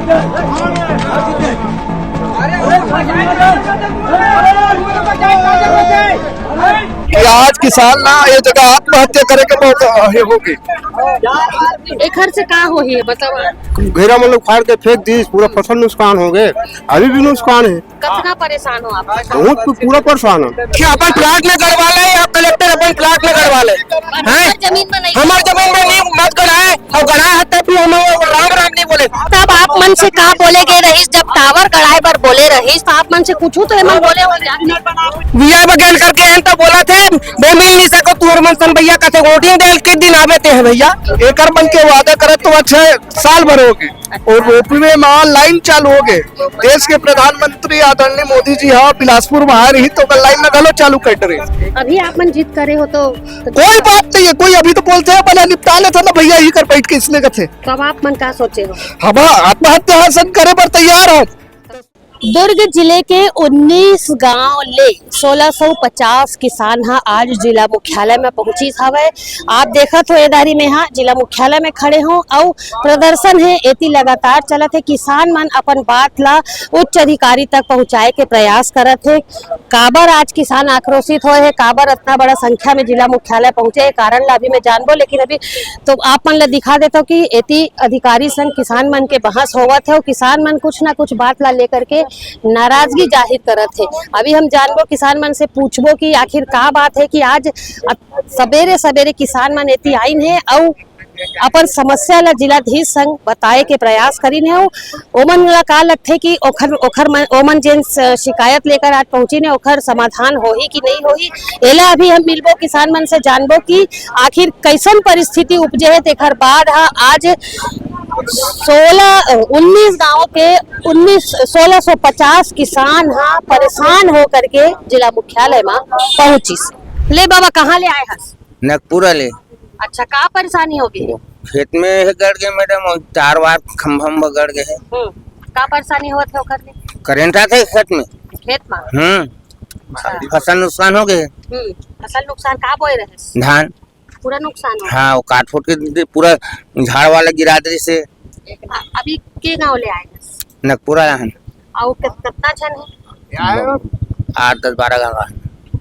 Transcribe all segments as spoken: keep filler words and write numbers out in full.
कि आज किसान ना ये जगह आत्महत्या करे के मौत हे होगे। एखर से का होही, बताओ। घेरा मन ल उखाड़ के फेंक दिस, पूरा फसल नुकसान होगे, अभी भी नुकसान हे। कतना परेशान हो आप? बहुत पू-, पूरा परेशान हे। कि अपन प्लाट में गड़वा ले या कलेक्टर अपन प्लाट में गड़वा ले, हैं? हमार जमीन में नहीं। हमार जमीन में नहीं, मत गड़ाए। अउ गड़ाए हे तब भी हम राम राम नहीं बोले। तब आप मन से का बोले गए रहिस, जब टावर गड़ाए बर बोले रहिस, तो आप मन से कुछू तो एमन बोले हो क्या? विया बगैर करके एन तो बोलथे, "बे मिल नहीं सको, तुहर मन सन भैया कथे वोटिंग दे के दिन आवे ते हैं भैया।" एकर मन के वादा करत तो अच्छा साल भर होगे। अउ ओपी में लाइन चालू होगे। देश के प्रधानमंत्री आदरणीय मोदी जी ह बिलासपुर में आए रही तो ओकर लाइन में घलो चालू कर रही। अभी आप मन जिद करे हो तो कोई बात नहीं हे, कोई अभी तो बोलथे, "पहले निपटा लेथे ना भैया, यही कर बैठ के," इसलिए कथे। तो अब आप मन का सोचे हो? हम आत्महत्या असन करे बर तैयार हो। दुर्ग जिले के उन्नीस गांव ले सोलह सौ पचास किसान ह आज जिला मुख्यालय में पहुंचिस हवय। आप देखत हो ए दारी में हा जिला मुख्यालय में खड़े हो अउ प्रदर्शन हे एती लगातार चलत हे। किसान मन अपन बात ला उच्च अधिकारी तक पहुंचाए के प्रयास करत हे। काबर आज किसान आक्रोशित होए हे, काबर अतना बड़ा संख्या में जिला मुख्यालय पहुंचे हे, कारण ला अभी मैं जानबो, लेकिन अभी तो आप मन ला दिखा देता हूँ कि एती अधिकारी संग किसान मन के बहस होवत हे अउ किसान मन कुछ ना कुछ बात ला लेकर के नाराजगी जाहिर करत हे। अभी हम जानबो, किसान मन से पूछबो कि आखिर का बात हे कि आज अत-, सबेरे सबेरे किसान मन एती आइन हे अउ अपन समस्या ला जिलाधीश संग बताए के प्रयास करिन हे। ओमन ला का लगथे कि ओखर, ओखर मन, ओमन जेन स-, शिकायत लेकर आज पहुंचिन हे, ओखर समाधान होही कि नहीं होही, एला अभी हम मिलबो किसान मन से, जानबो कि आखिर कैसन परिस्थिति उपजे हे। तेखर बाद ह आज सोलह, अ, उन्नीस गांव के उन्नीस, सोलह सौ पचास किसान ह परेशान हो करके जिला मुख्यालय म पहुंचिस। ले बाबा, कहाँ ले आए हस? नगपुरा ले। अच्छा, का परेशानी हो गई? खेत में हे गड़ गए मैडम, अउ तार वार खंभा उंभा गड़ गए हे। हम्म, का परेशानी होत हे ओकर ले? करंट आथे खेत में। खेत में? हम्म। अच्छा। फसल नुकसान हो गए। हम्म, फसल नुकसान का बोए रहे? धान। पूरा नुकसान हो गए? हाँ, वो काट फूट के दे-, पूरा झाड़ वाला गिरा दे से। अ-, अभी के गांव ले आए? नगपुरा हन। अउ कित-, कितना झन हे? आठ, दस, बारह गांव का।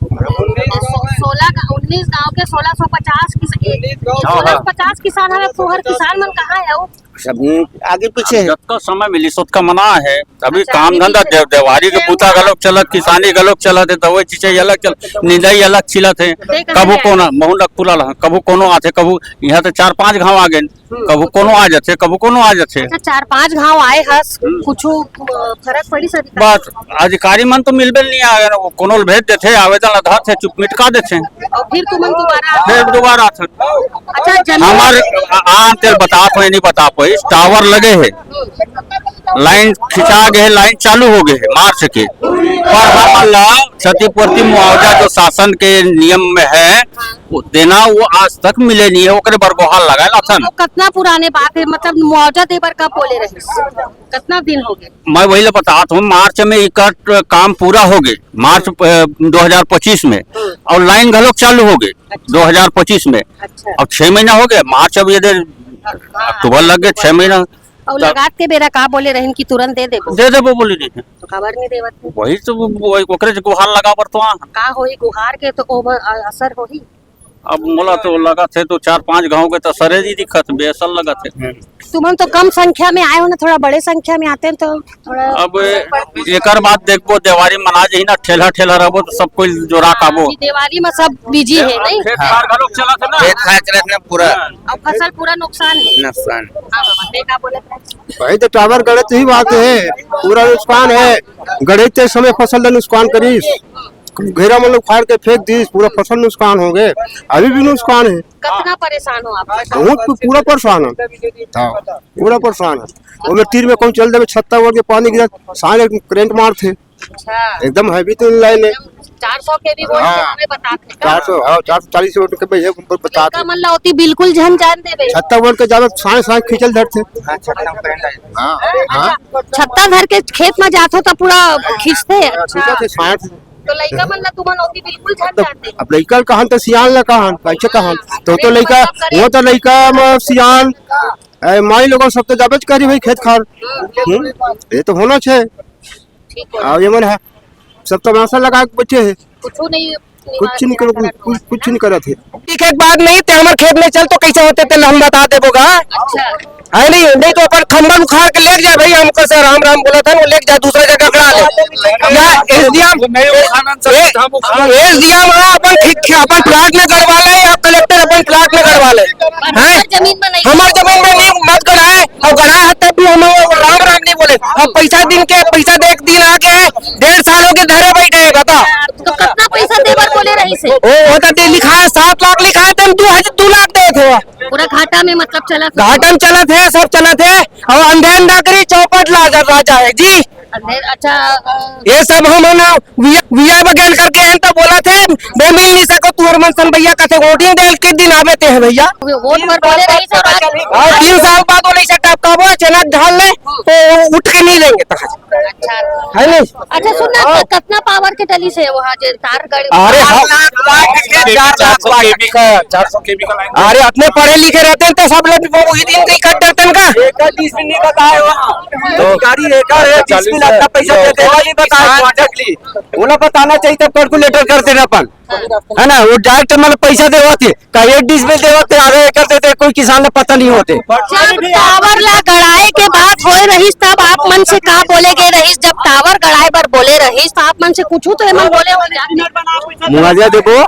तो सो-, सोलह का, उन्नीस गांव के सोलह सौ पचास किस-, ए, हाँ, सोलह सौ पचास किसान हवे, तो हर किसान मन कहाँ हे? अउ सब आगे पीछे हे। जतका समय मिलिस, ओतका मना हे। अभी अच्छा, काम अभी धंधा पीछे। दे-, देवारी के बूता घलोक चलत, किसानी घलोक चलत हे, दवाई छिंचाई अलग चल, निंदाई अलग छिलत हे। देख कभू रहे हैं। कोना, महू नगपुरा ला, कभू कोनो आथे, कभू यहाँ तो चार पांच गांव आ गए। हम्म। कभू कोनो आ जाथे, कभू कोनो आ जाथे। अच्छा, चार पांच गांव आए हस, हम्म। कुछू, अ, फरक पड़िस अधिकारी? बस, अधिकारी मन तो मिलबे नहीं आए, वो कोनो ल भेज देथे, आवेदन ला धरथे, चुप मिटका देथे। अउ फिर तुमन दोबारा? फिर दोबारा आथे। अच्छा, जमीन हमार आ, आ, तेल बता पाए, नहीं बता पाए, टावर लगे हे, हम्म। लाइन खिंचा गए हे, लाइन चालू हो गए हे मार्च के, पर हमन ला क्षतिपूर्ति मुआवजा जो शासन के नियम में हे, वो देना, वो आज तक मिले नहीं हे, ओकरे बर गोहार लगाए लाथन। तो कितना पुराने बात हे, मतलब मुआवजा दे बर कब बोले रहे, कितना दिन हो गए? मैं वही ला बतात हूँ, मार्च में इकर काम पूरा हो गए, मार्च, अ, दो हज़ार पच्चीस में, हम्म। और लाइन घलोक चालू हो गए अच्छा। दो हज़ार पच्चीस में, अच्छा। अब छह महीना हो गए, मार्च अब ये दे, हाँ। अक्टूबर लग गए, छह महीना। और तब लगात के बेरा का बोले रहिन कि तुरंत दे देबो? दे देबो बोले रहिन। तो काबर नहीं देवत हे? वही तो वो, वो, ओकरे से गुहार लगा बर तो आ। का होही गुहार के, तो ओमा अ-, असर होही? अब मोला तो लगत हे तो चार पांच गांव के तो असरे नहीं दिखत, बेअसर लगत हे। तुमन तो कम संख्या में आए हो ना, थोड़ा बड़े संख्या में आते हैं तो थोड़ा अब एकर बाद देखबो, देवारी मना जही ना, ठेला ठेला रहबो तो सब कोई जोरा काबो। हाँ, देवारी में सब बिजी हे, नहीं? खेत खार घलोक चलत हे ना। खेत खार चलत ना पूरा। अब फसल पूरा नुकसान हे। नुकसान। हाँ बाबा, ते का बोलत रहे? भाई, तो टावर गड़े तो ही बात हे, पूरा नुकसान हे। गड़े ते समय फसल ला नुकसान करिस, घेरा मन ला उखाड़ के फेंक दिस, पूरा फसल नुकसान हो गए, अभी भी नुकसान हे। कितना परेशान हो आप? बहुत पू-, पूरा परेशान हे। हाँ, पूरा परेशान हे। ओमे तीर में कहूँ चल देबे, छत्ता ओढ़ के पानी गिरा, सारे करंट मारथे। अच्छा। एकदम हैवी तो लाइन हे। चार सौ के भी बोल के हाँ। हमें बताते का? चार सौ, हाँ, चार सौ चालीस वोल्ट के भैया ऊपर बताते। लइका मन ला ओती बिल्कुल झन जान देबे। छत्ता ओढ़ के जावे, साए साए खींचल धरथे। हाँ, छत्ता में करंट आ जाता है। हाँ, हाँ। अच्छा, छत्ता धर के खेत में जात हो तो पूरा खींचते हैं। हाँ, खींचते हैं, साए। तो लइका मन ला तुमन ओती बिल्कुल झन जानते। अब लइका ल कहन तो सियान ला कहन, कैसे कहन? तो, तो लइका, वो तो लइका म सियान, ए, माई लोगन सब तो जाबेच करी भाई खेत खार। हम्म, ये तो होना छे। ठीक है। अब ये मन है, सब तमाशा लगा के बैठे हैं। कुछ नहीं, कुछ नहीं करो, कुछ, कुछ, कुछ नहीं करत है। ठीक है, एक बात नहीं, ते हमर खेत में चल तो कैसे होते ते हम बता देबो गा। अच्छा। है नहीं, नहीं तो अपन खंभा उखाड़ के लेके जाए भाई, हमको से राम राम बोला था, वो लेके जाए दूसरा जगह गड़ा ले। या एसडीएम, एसडीएम अपन ठीक, अपन प्लाट में गड़वा ले या कलेक्टर अपन प्लाट में गड़वा ले। हैं? हमार जमीन में नहीं। हमार जमीन में नहीं, मत गड़ाए। अउ गड़ा है तब भी हम राम राम नहीं बोले। अब पैसा दिन के, पैसा देख दिन आ गया है, डेढ़ साल हो गए धरे बैठे हैं, बता। तो कितना पैसा दे बर बोले रहिस हे? वो होता दे लिखा है, सात लाख लिखा है, तुम दो हजार, दो लाख दे थे। पूरा घाटा में मतलब चला था? घाटा में चला थे, सब चला थे। और अंधे अंधा करी चौपट ला राजा है जी। अंधे, अच्छा, अ, ये सब हम है ना, विया, विया बगैर करके हैं तो बोला थे, वो मिल नहीं सको, तुहर मन सन भैया कथे वोटिंग दे के दिन आवे ते हैं भैया। वोट पर बोले रहिस और आज और तीन साल बाद वो नहीं सकता, कब वो अचानक ढाल ले, तो उठ के नहीं लेंगे तो। अच्छा। है नहीं? अच्छा, सुन ना, हाँ। कितना पावर के टली से वहाँ जे तार गड़ अरे, हाँ। चार सौ केवी का, चार सौ केवी का लाइन। अरे, अपने पढ़े लिखे रहते हैं तो सब लोग वो वही दिन कहीं कट देते हैं का? एक डीसीपी नहीं बताए वहाँ। तो गाड़ी एक है, चालीस बीस लाख का पैसा देते हैं, नहीं बताए किसान प्रोजेक्ट ली। वो ना बताना चाहिए, तब कैलकुलेटर कर देना अपन। है ना, वो डायरेक्ट मतलब पैसा देवा थे, का एक डिसमिल देवा थे, आधा एकड़ देते, कोई किसान ने पता नहीं होते। जब टावर ला गड़ाए के बात होए रहिस, तब आप मन से का बोले गए रहिस? जब टावर गड़ाए बर बोले रहिस, तो आप मन से कुछ तो एमन बोले हो? मुआवजा देबो,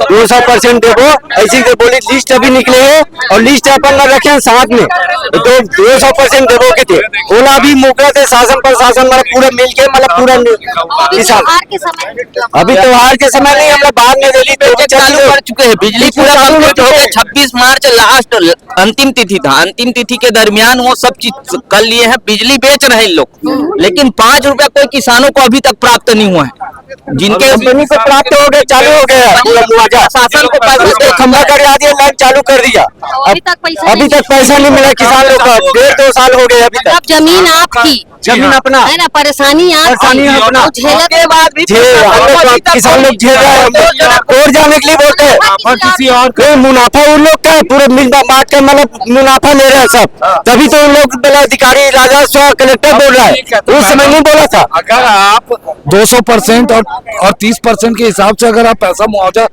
दो सौ परसेंट देबो, ऐसी के बोली लिस्ट अभी निकले है और लिस्ट अपन ला रखे हैं साथ में, तो दो सौ परसेंट देबो के थे। ओला अभी मोकला थे शासन प्रशासन मतलब पूरा मिल के मतलब पूरा नि-, अभी हिसाब। त्योहार के समय अभी त्योहार के समय नहीं, हम लोग बाद में दे दी, तो भी चालू चालू कर चुके हैं। बिजली बिजली पूरा चालू हो complete हो चुके गया। हैं। छब्बीस मार्च लास्ट, अंतिम तिथि था। अंतिम तिथि के दरमियान वो सब चीज कर लिए हैं। बिजली बेच रहे हैं लोग, लेकिन पाँच रुपया कोई किसानों को अभी तक प्राप्त नहीं हुआ है। जिनके कंपनी को प्राप्त हो गया, चालू हो गया है पूरा मुआवजा। प्रशासन को पैसा उसको खंभा कर दिया, लाइन चालू कर दिया। तो अभी तक पैसा अभी नहीं तक पैसा नहीं मिला किसान लोग का, डेढ़ दो साल हो गए अभी तक। मतलब जमीन आपकी? जमीन अपना। है ना, परेशानी आप परेशानी है अपना। झेलत उसके बाद भी झेल, हम लोग तो किसान लोग झेल रहे हैं, हम लोग कोर्ट जाने के लिए बोलते हैं। और किसी और नहीं, मुनाफा उन लोग का है, पूरे मिल बांट के मतलब मुनाफा ले रहे हैं सब। हाँ। तभी तो उन लोग बोला, अधिकारी, राजस्व, कलेक्टर बोल रहा है, उस समय नहीं बोला था। अगर आप दो सौ परसेंट और, और तीस परसेंट के हिसाब से अगर आप पैसा मुआवजा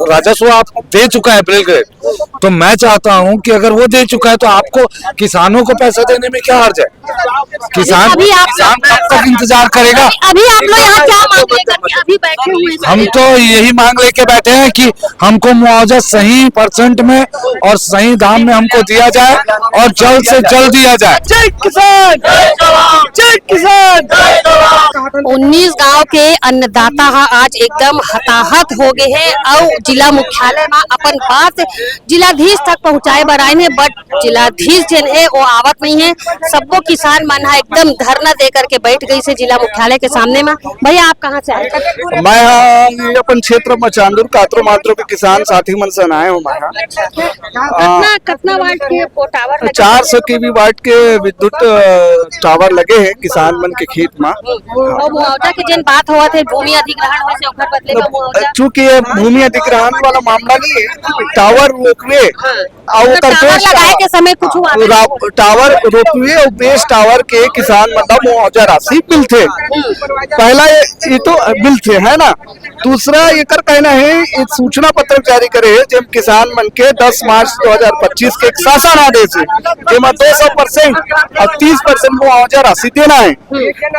राजस्व आप दे चुका है बिल्कुल, तो मैं चाहता हूं कि अगर वो दे चुका है तो आपको, किसानों को पैसा देने में क्या हर्ज है? किसान, अभी आप किसान कब तक इंतजार करेगा? अभी आप लोग यहाँ क्या मांग लेकर के अभी बैठे हुए हैं? हम तो यही मांग लेके बैठे हैं कि हमको मुआवजा सही परसेंट में और सही दाम में हमको दिया जाए और जल्द से जल्द दिया जाए। जय किसान, जय किसान। उन्नीस गांव के अन्नदाता हा आज एकदम हताहत हो गए हैं और जिला मुख्यालय में अपन बात जिलाधीश तक पहुंचाए बर आए हैं, but जिलाधीश जेन है वो आवत नहीं है। सबो किसान मन हा एकदम धरना दे करके बैठ गई से जिला मुख्यालय के सामने में। भैया, आप कहाँ से आए? मैं, हाँ, ये अपन क्षेत्र में चांदुर कातरो मातरो के किसान साथी मन से आए हूँ मैं, हाँ। कितना, कितना वाट के वो टावर लगे? चार सौ केवी वाट के विद्युत, अ, टावर लगे हैं किसान मन के खेत में। और मुआवजा के जेन बात होवत हे, भूमि अधिग्रहण होय से ओकर बदले का मुआवजा? चूंकि ये भूमि अधिग्रहण वाला मामला नहीं है, टावर रोपवे हाँ। और मतलब ओकर टावर बेस लगाए के समय कुछ हुआ था? रा-, टावर रोपवे और बेस टावर के किसान मतलब मुआवजा राशि मिलथे। हम्म। पहला ये, ये तो मिलथे, है ना? दूसरा एकर कहना है, एक सूचना पत्रक जारी करे है, जेम किसान मन के दस मार्च दो हज़ार पच्चीस के एक शासन आदेश है, जेमा दो सौ परसेंट और तीस परसेंट मुआवजा राशि देना है।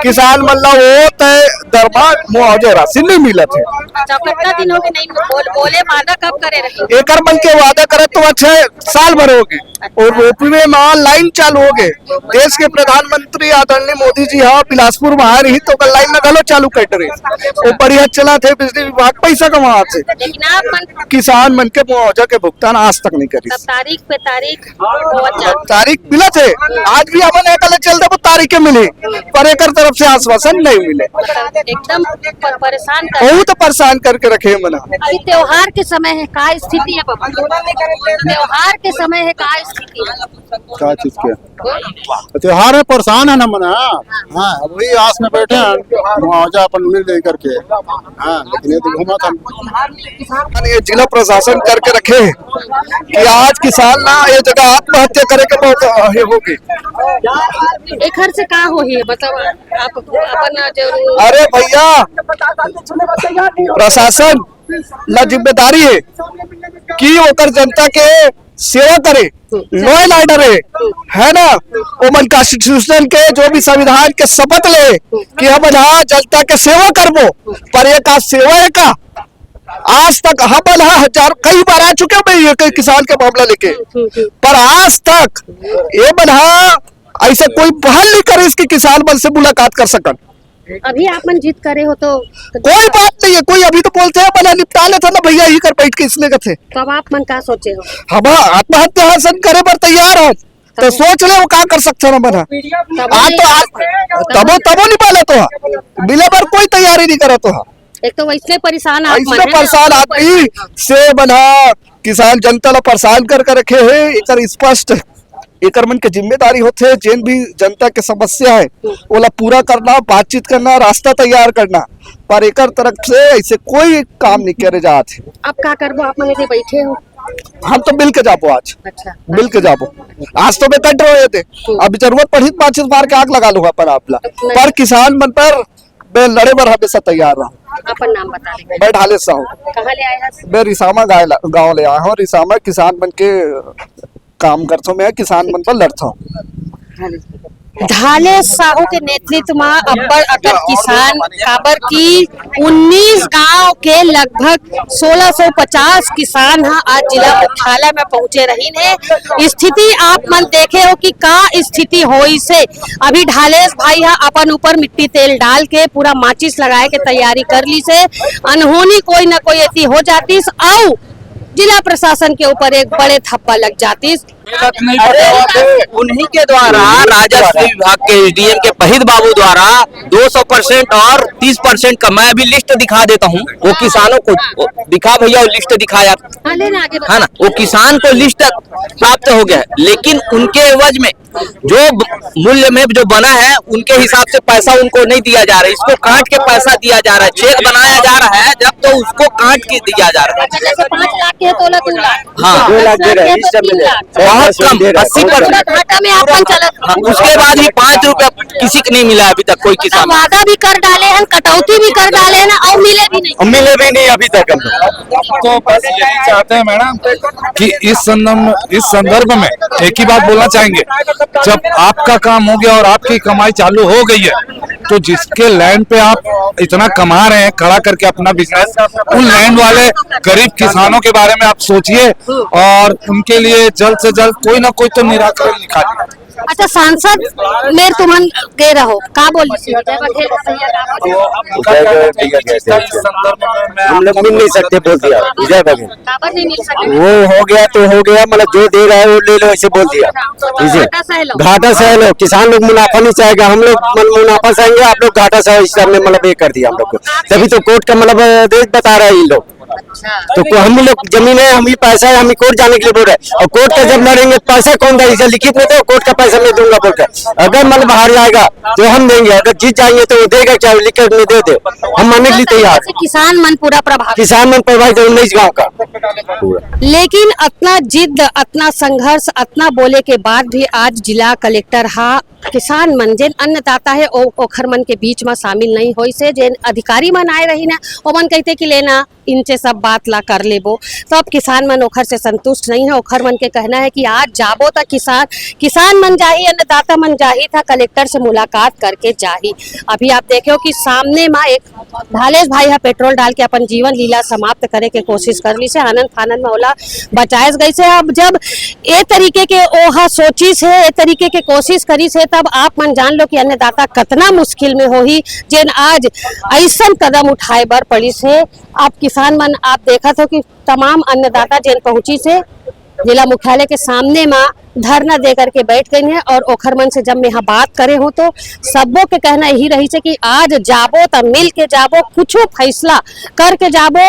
किसान मन ला वो तय दर मा मुआवजा राशि नहीं मिलत है। अच्छा, कितना दिन हो गए नहीं बोल, बोले, वादा कब करे रहे? एकर मन के वादा करत तो अच्छा है, साल भर हो गए। और रोपवे में लाइन चालू हो गए। देश के प्रधानमंत्री आदरणीय मोदी जी हा बिलासपुर में आए रही तो ओकर लाइन में घलो चालू कर रही। वो बढ़िया चला थे, बिजली विभाग पैसा कमा थे। लेकिन आप मन किसान मन के मुआवजा के भुगतान आज तक नहीं करी। तब तारीख पे तारीख होत जात। तारीख मिलत हे, आज भी अपन एक अलग चल देबो, तारीख के मिली, पर एकर तरफ से आश्वासन नहीं मिले। एकदम प-, परेशान कर बहुत परेशान करके रखे हे मन ह। अभी त्योहार के समय है, का स्थिति है बाबा? त्योहार के समय है, का स्थिति है? का चीज के? त्योहार में परेशान है ना मन ह। हाँ, वही आस में बैठे हैं, मुआवजा अपन मिल जाए करके। हाँ, लेकिन ये तो घूमा था। ये जिला प्रशासन करके रखे हैं कि आज किसान ना ये जगह आत्महत्या करे के मौका, ये हो गई। एखर से का होही, मतलब, आप अपन जो अरे भैया, प्रशासन ला जिम्मेदारी है कि ओकर जनता के सेवा करे, लॉ एंड ऑर्डर है, है ना? ओमन कॉन्स्टिट्यूशन के, जो भी संविधान के शपथ ले कि हम यहाँ जनता के सेवा करबो, पर ये का सेवा है का? आज तक हम मन ह हजार, कई बार आ चुके हैं मैं ये कई किसान के मामला लेके, पर आज तक ये मन ह ऐसा कोई पहल नहीं करे इसके किसान मन से मुलाकात कर सकन। अभी आप मन जिद करे हो तो कोई बात नहीं है, कोई अभी तो बोलते हैं, "बना निपटा लेता ना भैया, यही कर बैठ के इसने कथे।" तो अब आप मन का सोचे हो? हम आत्महत्या हसन करे बर तैयार हो, तो सोच ले वो का कर सकते हो ना बना। तबो आज तबो, तबो नहीं पाले तो हा। मिले बर कोई तैयारी नहीं करे तो हा। एक तो वैसने परेशान आप ऐसने मन है ना, परेशान आदमी से बना किसान जनता ला परेशान कर, कर रखे है। एकर स्पष्ट एकर मन के जिम्मेदारी होथे, जेन भी जनता के समस्या है, ओला पूरा करना, बातचीत करना, रास्ता तैयार करना, पर एकर तरफ से ऐसे कोई काम नहीं करे जात है। अब का करबो, आप मन एदे बैठे हो? हम तो मिल के जाबो आज। अच्छा। मिल के जाबो। आज तो मैं कट रहे थे, अब जरूरत पड़ही तो माचिस मार के आग लगा लूंगा अपन आप ला। पर किसान मन पर मैं लड़े बर हमेशा तैयार रहूं। अपन नाम बता देंगे। मैं ढालेश साहू। कहाँ ले आए हैं? मैं रिसामा गाय ला-, गांव ले आया हूँ। रिसामा किसान मन के काम करथो, मैं किसान मन पर लड़थो। ढालेश साहू के नेतृत्व म अब्बड़ अकन किसान, काबर कि उन्नीस गांव के लगभग सोलह सौ पचास किसान ह आज जिला मुख्यालय में पहुंचे रहिन हे। स्थिति आप मन देखे हो कि का स्थिति होइस हे। अभी ढालेश भाई ह अपन ऊपर मिट्टी तेल डाल के पूरा माचिस लगाए के तैयारी कर लीस हे। अनहोनी कोई न कोई एती हो जातिस अउ जिला प्रशासन के ऊपर एक बड़े थप्पा लग जातिस। गलत नहीं अरे, पता। उन्हीं के द्वारा राजस्व विभाग के एसडीएम के पहित बाबू द्वारा दो सौ परसेंट और तीस परसेंट का, मैं अभी लिस्ट दिखा देता हूँ वो किसानों को। वो दिखा भैया, वो लिस्ट दिखा यार। हाँ, लेना आगे है ना, वो किसान को लिस्ट प्राप्त हो गया है, लेकिन उनके एवज में जो ब-, मूल्य में जो बना है, उनके हिसाब से पैसा उनको नहीं दिया जा रहा है, इसको काट के पैसा दिया जा रहा है, चेक बनाया जा रहा है जब, तो उसको काट के दिया जा रहा है। अच्छा, जैसे पाँच लाख के है तो ओला दो लाख। हाँ। दो लाख दे रहे हैं, इस समय ले। बहुत कम, अस्सी परसेंट। पूरा घाटा में आप मन चलत हो। हाँ, उसके बाद भी पाँच रुपया किसी को नहीं मिला अभी तक, कोई किसान। वादा भी कर डाले हैं, कटौती भी कर डाले हैं ना, और मिले भी नहीं। और मिले भी नहीं अभी तक हम लोग। तो बस यही चाहते हैं मैडम कि इस संदर्भ, इस संदर्भ में एक ही बात बोलना चाहेंगे, जब आपका काम हो गया और आपकी कमाई चालू हो गई है, तो जिसके लैंड पे आप इतना कमा रहे हैं, खड़ा करके अपना बिजनेस, उन लैंड वाले गरीब किसानों के बारे में आप सोचिए और उनके लिए जल्द से जल्द कोई ना कोई तो निराकरण निकालिए। अच्छा, सांसद मेर तुमन गे रहो, का बोलिस? विजय बघेल भैया का बोलिस? विजय बघेल, ठीक है, ठीक है, ठीक है। हम लोग मिल नहीं सकते, बोल दिया विजय बघेल। काबर नहीं मिल सकते? वो हो गया तो हो गया, मतलब जो दे रहा है वो ले लो, ऐसे बोल दिया। इसे घाटा सह लो। घाटा सह लो, किसान लोग मुनाफा नहीं चाहेगा, हम लोग मन-, मुनाफा चाहेंगे, आप लोग घाटा सह, इस सब में मतलब ये कर दिया हम लोग को। तभी तो कोर्ट का मतलब, अ, रेट बता रहा है इन लोग। अच्छा। तो को-, हम लोग जमीन है, हम ही पैसा है, हम ही कोर्ट जाने के लिए बोल रहे हैं। और कोर्ट का जब लड़ेंगे तो पैसा कौन देगा? इसे लिखित में दो, कोर्ट का पैसा मैं दूंगा बोलकर। अगर मतलब हार जाएगा तो हम देंगे, अगर जीत जाएंगे तो वो देगा क्या, लिख कर में दे दे, हम मानने के लिए तैयार। किसान मन पूरा प्रभावित। किसान मन प्रभावित है उन्नीस गाँव का पूरा। लेकिन अतना जिद, अतना संघर्ष, अतना बोले के बाद भी आज जिला कलेक्टर हा किसान मन, जेन अन्नदाता हे, ओ-, ओखर मन के बीच म शामिल नहीं होइस हे। जेन अधिकारी मन आए रहिन हे, ओमन कहिथे कि लेना, इनसे सब बात ला कर लेबो। तो अब किसान मन ओखर से संतुष्ट नहीं है। ओखर मन के कहना है कि आज जाबो त किसान, किसान मन जाही, अन्नदाता मन जाही, त कलेक्टर से मुलाकात करके जाही। अभी आप देखे हो कि सामने म एक ढालेश भाई ह पेट्रोल डाल के अपन जीवन लीला समाप्त करे के कोशिश कर लिस हे। आनंद फानंद में ओला बचायस गइस हे। अब जब ए तरीके के ओहा सोचिस हे, ए तरीके के कोशिश करिस हे, तब आप मन जान लो कि अन्नदाता कतना मुश्किल में होही, जेन आज अइसन कदम उठाए बर पड़िस हे। आप किसान मन, आप देखत हो कि तमाम अन्नदाता जेन पहुंचिस हे, जिला मुख्यालय के सामने मा धरना दे करके बैठ गई हैं और ओखर मन से जब मैं यहाँ बात करे हूँ तो सबो के कहना यही रही है कि आज जाबो त मिल के जाबो, कुछ फैसला करके जाबो,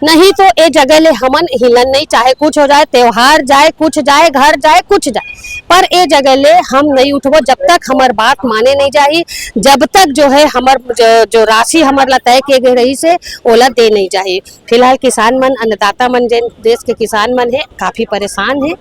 नहीं तो ए जगह ले हमन हिलन नहीं, चाहे कुछ हो जाए, त्योहार जाए, कुछ जाए, घर जाए, कुछ जाए, पर ए जगह ले हम नहीं उठबो जब तक हमर बात माने नहीं जाही, जब तक जो है हमर जो, जो राशि हमर ला तय किए गए रही से ओला दे नहीं जाही। फिलहाल किसान मन, अन्नदाता मन, जेन देश के किसान मन है, काफी परेशान है।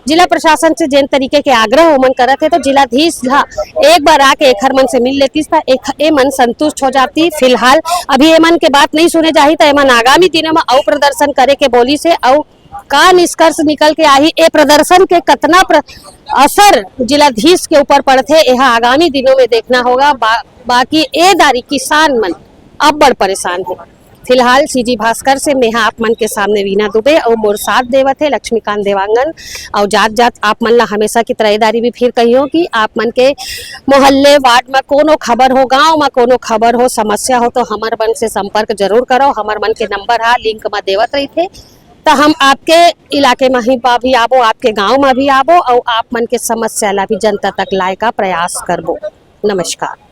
जिला प्रशासन से जेन तरीके के आग्रह ओमन करत है तो जिलाधीश झा एक बार आके एखर मन से मिल लेतिस त एक ए मन संतुष्ट हो जाती। फिलहाल अभी ए मन के बात नहीं सुने जाही त ए मन आगामी दिनों में अउ प्रदर्शन करे के बोली से अउ का निष्कर्ष निकल के आही, ए प्रदर्शन के कतना प्र-, असर जिलाधीश के ऊपर पड़थे, यह आगामी दिनों में देखना होगा। बा, बाकी ए दारी किसान मन अब्बड़ परेशान है। फिलहाल सीजी भास्कर से मेहा आप मन के सामने वीना दुबे और मोर साथ देवत है लक्ष्मीकांत देवांगन। और जात जात आप मन ला हमेशा की तरह ए दारी भी फिर कहियो कि आप मन के मोहल्ले, वार्ड में कोनो खबर हो, गांव में कोनो खबर हो, समस्या हो तो हमर मन से संपर्क जरूर करो। हमर मन के नंबर हा लिंक में देवत रही थे, तो हम आपके इलाके में ही बा भी आबो, आपके गांव में भी आबो और आप मन के समस्या ला भी जनता तक लाए का प्रयास करबो। नमस्कार।